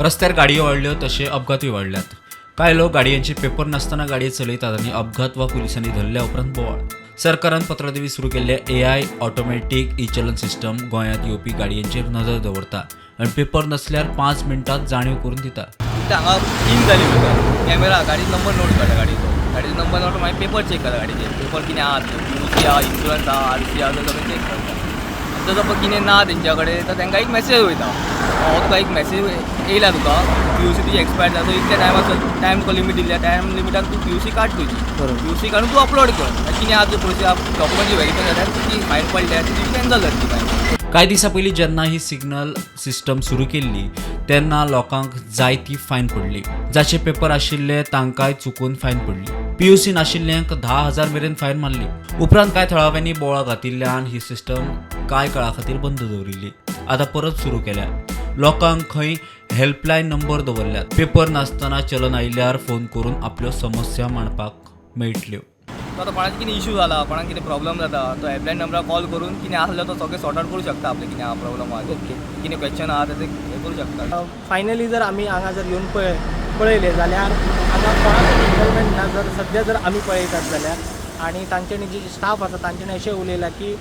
रस्त्यार गाडयो वाडल्यो तशे अपघातूय वाडल्यात. कांय लोक गाडयांचे पेपर नासतना गाडयो चलयतात आनी अपघात वा पुलिसांनी धरल्या उपरांत बोवाळ. सरकारान पत्रादेवी सुरू केल्ले एआय ऑटोमॅटीक ई चलन सिस्टम गोंयांत येवपी गाडयांचेर नदर दवरता आनी पेपर नसल्यार 5 मिनटात जाणीव करून दिता. इथं हांगा तीन जाली भितर कॅमेरा, गाडी नंबर नोट काडटा, गाडयेचो गाडयेचो नंबर नोट, मागीर पेपर चॅक करता, गाडयेचे पेपर कितें आहा, पीयूसी आहा, इन्शुरन्स आहा, आरसी आहा, तो सगळें चॅक करता. आनी जर सपोज कितें ना तेंच्या कडेन तर तांकां एक मॅसेज वयता, हो तुका एक मॅसेज येयला, तुका पीयूसी तुजी एक्सपायर जाता, सो इतल्या टायमाचो टायम तुका लिमीट दिल्ल्या, टायम लिमिटान तूं पीयूसी काड तुजी. पीयूसी काडून तूं अपलोड कर. मागीर कितें आहा तुजें प्रोसिजर, डॉक्युमेंट व्हेरीफाय जाल्यार तुजी फायन पडल्या ती तुजी कॅन्सल जातली फायन. कांय दिसां पयलीं जेन्ना ही सिग्नल सिस्टम सुरू केल्ली तेन्ना लोकांक जायती फायन पडली. जाचे पेपर आशिल्ले तांकांय चुकून फायन पडली. पीयूसी नाशिल्ल्यांक 10,000 मेरेन फायन मारली. उपरांत कांय थळाव्यांनी बोवाळ घातिल्ल्यान ही सिस्टम कांय काळा खातीर बंद दवरिल्ली. आतां परत सुरू केल्या. लोकांक खंय हेल्पलायन नंबर दवरल्यात. पेपर नासतना चलन आयल्यार फोन करून आपल्यो समस्या मांडपाक मेळटल्यो. तो आतां कोणाक कितें इशू जाला, कोणाक कितें प्रॉब्लम जाता, तो हेल्पलायन नंबरार कॉल करून कितें आसलो तो सगळें सॉर्ट आवट करूं शकता. आपलें कितें आहा प्रॉब्लम आहा, कितें क्वेश्चन आहा ते हें करूं शकता. फायनली जर आमी हांगा जर येवन पळयलें जाल्यार हांगा कोणाचो इन्वॉल्वमेंट ना. जर सद्या जर आमी पळयतात जाल्यार आनी तांच्यांनी जी स्टाफ आसा तांच्यांनी अशें उलयलां की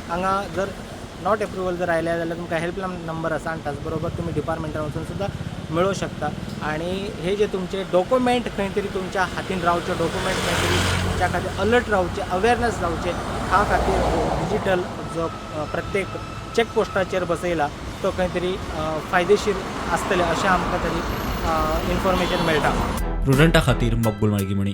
हांगा जर not approval जर आयल्या जाल्यार तुमकां हेल्पलायन नंबर आसा आनी ताच बरोबर तुमी डिपार्टमेंटान वचून सुद्दां मेळोवं शकता. आनी हे जे तुमचे डॉक्युमेंट खंय तरी तुमच्या हातीन रावचे, डॉक्युमेंट खंय तरी त्या खातीर अलर्ट रावचे, अवेरनस जावचे, ह्या खातीर हो डिजिटल जो प्रत्येक चॅक पोस्टाचेर बसयला तो खंय तरी फायदेशीर आसतले अशें आमकां तरी इन्फॉर्मेशन मेळटा. प्रुडंटा खातीर मकबूल मार्गी.